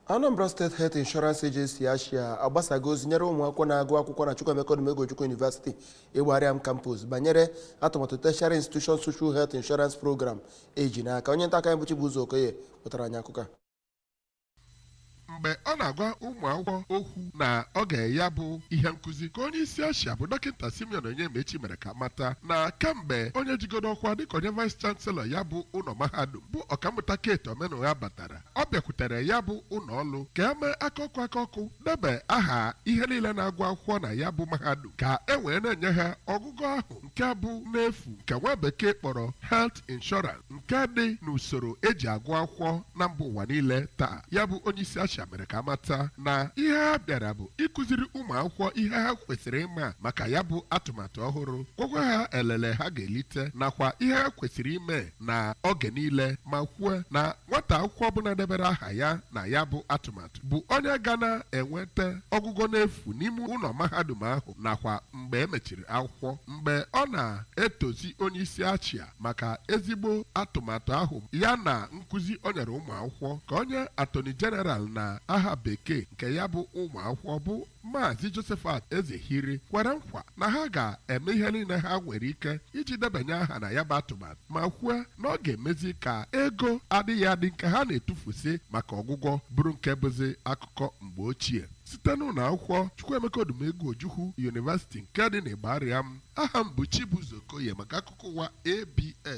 Anambra State Health Insurance Agency, ASHIA, agbasago ozi nyere ụmụ akwụkwọ na-agụ akwụkwọ na Chukwuemeka Odumegwu Ojukwu University, Igbariam Campus, banyere atụmatụ Tertiary Institution Social Health Insurance Program eji n'aka. Onye nta aka anyị bụ Chibuzo Okoye wetara anyị akụkọ a. Mgbe ọ na-agwa ụmụ akwụkwọ okwu na oge ya bụ ihe nkụzi, ka onye isi ASHIA bụ Dọkịta Simeon Onyemaechi mere ka mata na kemgbe onye jigodo ọkwa dịka onye vice chancellor ya bụ ụlọ mahadum, bụ Ọkammụta Kate Omenugha, batara, ọ bịakwutere ya bụ ụlọ ọrụ ka e mee aka ọkụ aka ọkụ debe aha ihe niile na-agụ akwụkwọ na ya bụ mahadum, ka e wee na-enye ha ọgụgụ ahụ nke bụ n'efu, nke nwa bekee kpọrọ health insurance, nke dị n'usoro eji agụ akwụkwọ na mba ụwa niile taa. Ya bụ onye isi ASHIA mere ka mata na ihe ha bịara bụ ịkụziri ụmụ akwụkwọ ihe ha kwesịrị ịma maka ya bụ atụmatụ ọhụrụ, gwakwa ha elele ha ga-elite nakwa ihe ha kwesịrị ime na oge niile, ma kwuo na nwata akwụkwọ ọbụla debere aha ya na ya bụ atụmatụ bụ onye ga na-enweta ọgwụgwọ n'efu n'ime ụlọ mahadum ahụ nakwa mgbe e mechiri akwụkwọ. Mgbe ọ na-etozi onye isi ASHIA maka ezigbo atụmatụ ahụ ya na nkụzi o nyere ụmụ akwụkwọ, ka onye attorney general na aha bekee nke ya bụ ụmụ akwụkwọ, bụ Maazị Josephat Ezehiri, kwere nkwa na ha ga-eme ihe niile ha nwere ike iji debanye aha na ya bụ atụmatụ, ma kwuo na ọ ga-emezi ka ego adịghị adị nke ha na-etufusi maka ọgwụgwọ bụrụ nke bụzi akụkọ mgbe ochie. Site n'ụlọ akwụkwọ Chukwuemeka Odumegwu Ojukwu University nke dị n'Igbariam, aha m bụ Chibuzo Okoye maka akụkọ ụwa ABS.